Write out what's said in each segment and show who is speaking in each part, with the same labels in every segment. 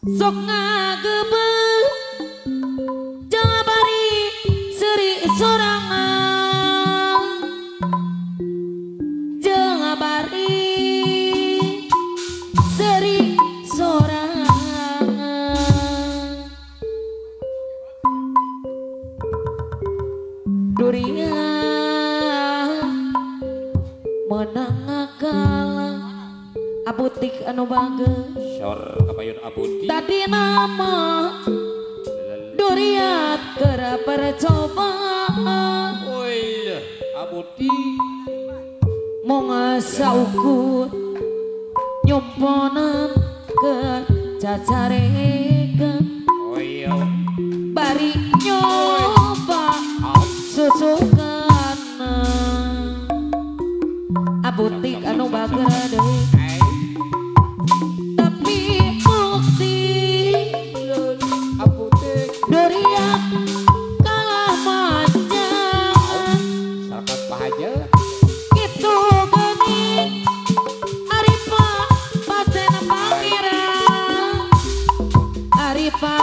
Speaker 1: Sok ngagebeg jangan bari seri sorangan, jangan bari seri sorangan. Durian menang kalah abutik anu bagus.
Speaker 2: Sor kapayun abutik.
Speaker 1: Tadi nama duriat kera percobaan.
Speaker 2: Oi, abutik.
Speaker 1: Mau saukur nyomponan ke cacarekan.
Speaker 2: Oh iya.
Speaker 1: Bari nyoba susukan. Abutik anu bager deui. Tapi bukti
Speaker 2: abutik
Speaker 1: durian kalah manja.
Speaker 2: Sarakat pahaja.
Speaker 1: Kitu geuning Arifa pasen pangeran. Arifa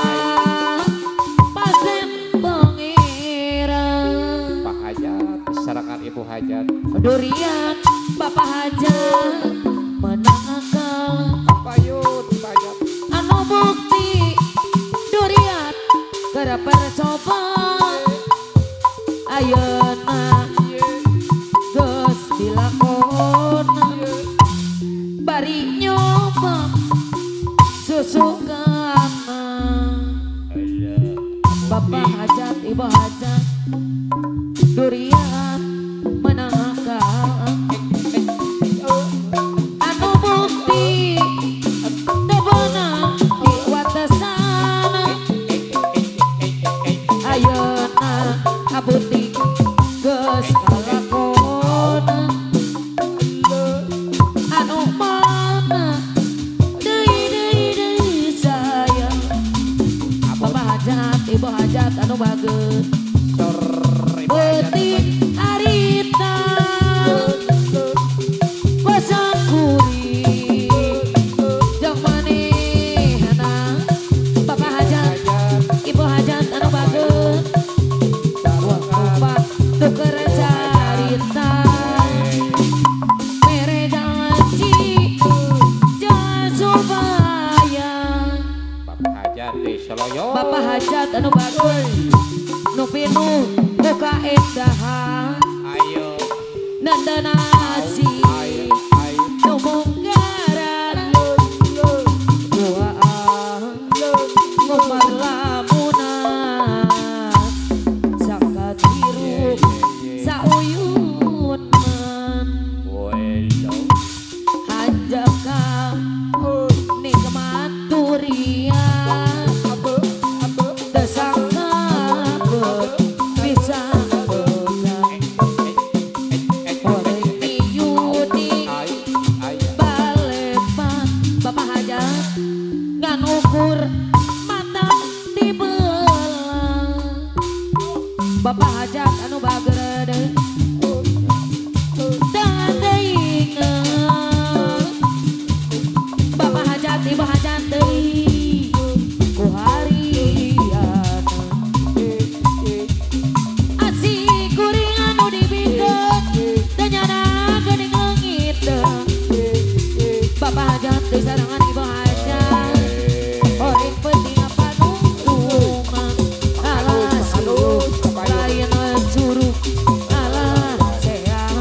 Speaker 1: pasen pangeran.
Speaker 2: Pak Hajat sarakat Ibu Hajat.
Speaker 1: Durian Bapak Hajat menang akal.
Speaker 2: Payun Pak Hajat.
Speaker 1: Anu bukti durian keur percoba. Ayeuna geus dilakona. Bari nyoba susukana. Bapak Hajat Ibu Hajat durian menang akal. Anu bukti teu beunang di watesana. Ayeuna abutik geus kalakona. Anu mana deui deui deui sayang. Bapak Hajat Ibu Hajat anu bagus. Beutik harita pasangkuri jang manehna. Bapak Hajat Ibu Hajat anu bagus. Waktu tuker carita mere janji jangan supaya.
Speaker 2: Bapak Hajat di Soloyo.
Speaker 1: Bapak Hajat anu bagus. Nu pinuh buka endahan.
Speaker 2: Ayo
Speaker 1: nandanasi nu munggaran. Duaan ngomar lamunan sakatiru sauyunan. Hanjaka nikmat durian tesangka bisa begang. Horeng Yudi balepan. Bapak Hajat ngan ukur mata dibelah. Bapak Hajat anu bager deui dengan teuingeun. Bapak Hajat Ibu Hajat deui ku hariana. Asi kuring anu dibikeun teu nyana geuning leungit. Bapak Hajat deui sarangan Ibu Hajat. Horeng penting panungtungan. Alah siuh lain curug. Alah seang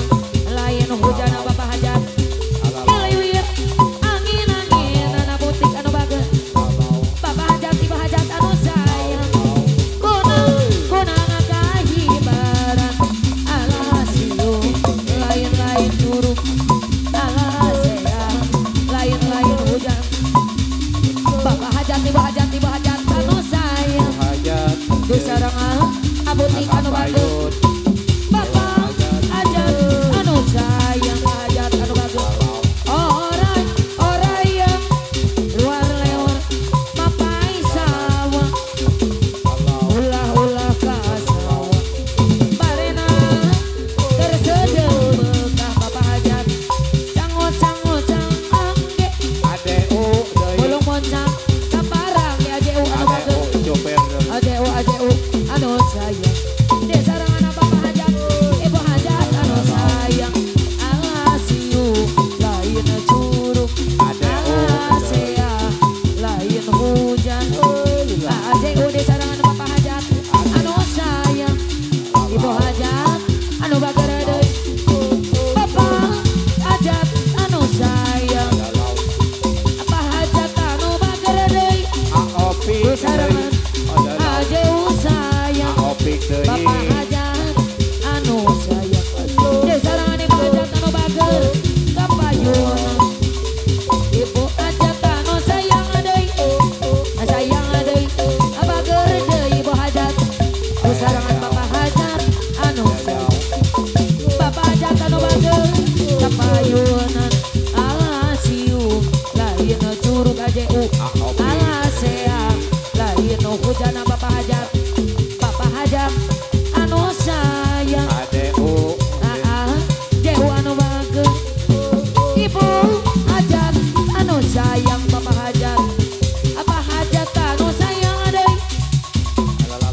Speaker 1: lain hujan. Bapak Hajat ngaliwir angin-angin anak butik anu bager. Bapak Hajat Ibu Hajat anu sayang. Kunang kunang kahibaran. Alah siuh lain-lain curug. Alah seang lain-lain hujan. Bapak Hajat Ibu Hajat Ibu Hajat anu sayang. Di sarangan abutik anu bagus. Bapak Hajat anu sayang. Hajat anu bagus. Orang orang yang luar leor mapai sawah. Ulah-ulah ka sawah. Barena tersedeuh bekah Bapak Hajat. Cango cango cang angge. Bolong moncang kapar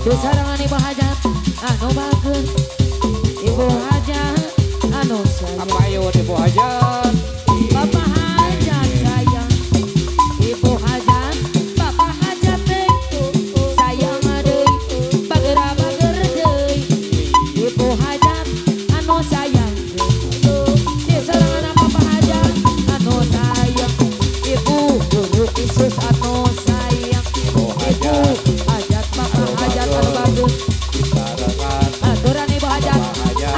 Speaker 1: Disarangan Ibu Hajat anu bager Ibu Hajat anu sayang
Speaker 2: Kapayun Ibu Hajat
Speaker 1: Bapak Hajat sayang Ibu Hajat Bapak Hajat deui sayang deui bager bager deui Ibu Hajat anu sayang disarangan Bapak Hajat anu sayang Ibu Guru Yesus anu sayang
Speaker 2: Ibu
Speaker 1: Hajat Bapak Hajat anu bager aturan Ibu Hajat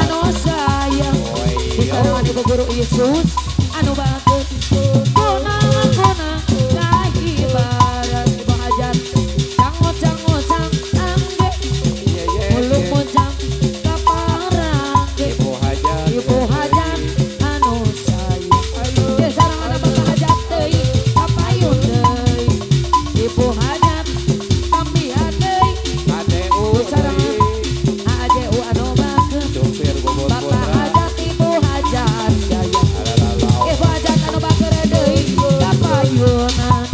Speaker 1: anu sayang disarangan Ibu Guru Yesus anu bager kona kona kahibaran Ibu Hajat cango cango cang angge muluk moncang kaparangge
Speaker 2: Ibu Hajat
Speaker 1: Ibu Hajat anu sayang disarangan Bapak Hajat deui kapayun deui Ibu Hajat pambihan deui
Speaker 2: ADU
Speaker 1: disarangan AJU anu bager
Speaker 2: supir gubernur
Speaker 1: Bapak Hajat Ibu Hajat sayang Ibu Hajat anu bager deui kapayunan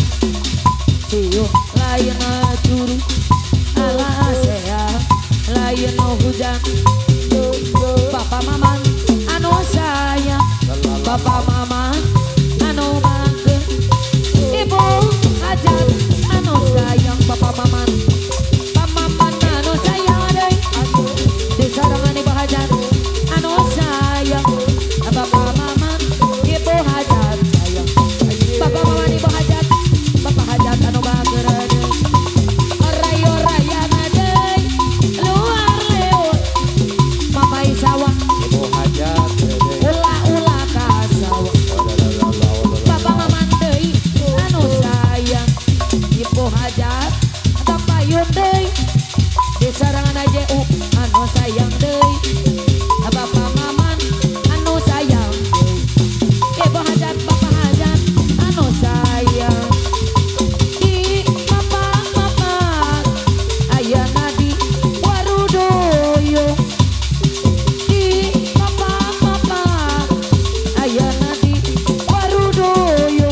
Speaker 1: cium lain curu ala sea lain hujan Bapak Maman anu sayang Bapak Mama anu bager Ibu Hajat anu sayang Bapak Maman Bapak Maman anu sayang deui disarangan Ibu Hajat anu sayang Bapak Maman Ibu Hajat sayang Bapak Maman Ibu Hajat Bapak Hajat anu bager deui oray-orayan deui luar lewat mapai sawah
Speaker 2: Ibu Hajat
Speaker 1: ulah-ulah ka sawah Bapak Maman deui anu sayang Ibu Hajat kapayun deui disarangan AJU anu sayang deui Bapak Maman anu sayang deui Ibu Hajat Bapak Hajat anu sayang di Bapak Maman ayana di Warudoyo di Bapak Maman ayana di Warudoyo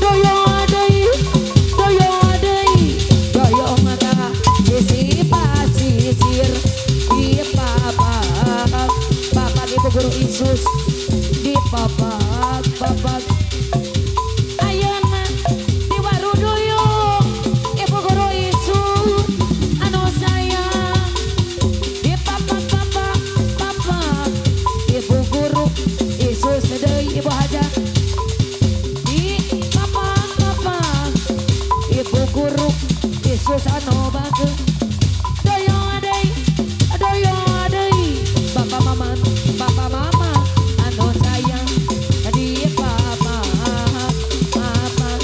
Speaker 1: doyo deui doyo deui doyo mata sisi pasisir di papak papak Ibu Guru Yesus di papak papak ayana di Warudoyo Ibu Guru Yesus anu sayang di papak papak papak Ibu Guru Yesus deui Ibu Hajat di papak papak Ibu Guru Yesus anu bager doyo deui doyo deui Bapak Maman Bapak Mama anu sayang di papak papak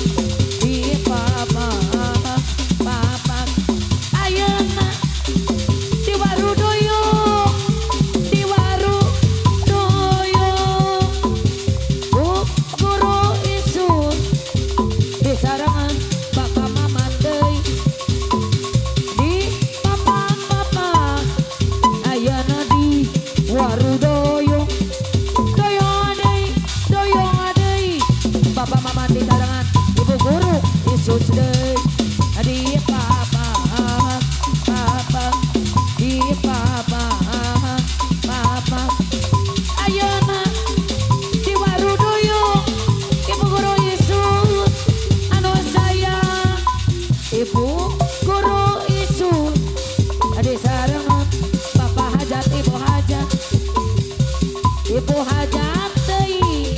Speaker 1: di papak papak ayeuna di Warudoyo di Warudoyo Bu Guru Yesus disarangan Bapak Maman deui di papak papak ayana di Warudoyo doyo deui doyo deui Bapak Maman disarangan Ibu Guru Yesus deui di papak papak di papak papak ayeuna di Warudoyo Ibu Guru Yesus anu sayang Ibu Guru Yesus disarangan Bapak Hajat Ibu Hajat Ibu Hajat deui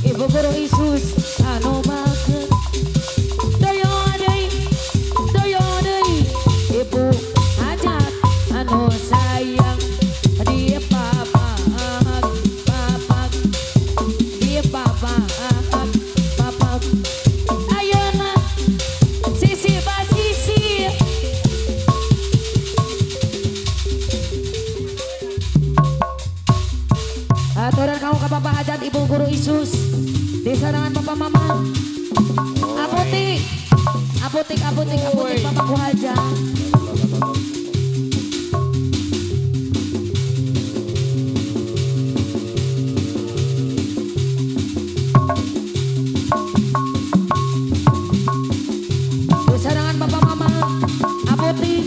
Speaker 1: Ibu Guru Yesus anu bager doyo deui Ibu Hajat anu sayang di papak papak di papak papak ayeuna sisi basisi aturan kamu ke Bapak Hajat Ibu Guru Yesus disarangan Bapak Mama apotik apotik apotik apotik Bapak Bu Hajat disarangan Bapak Mama apotik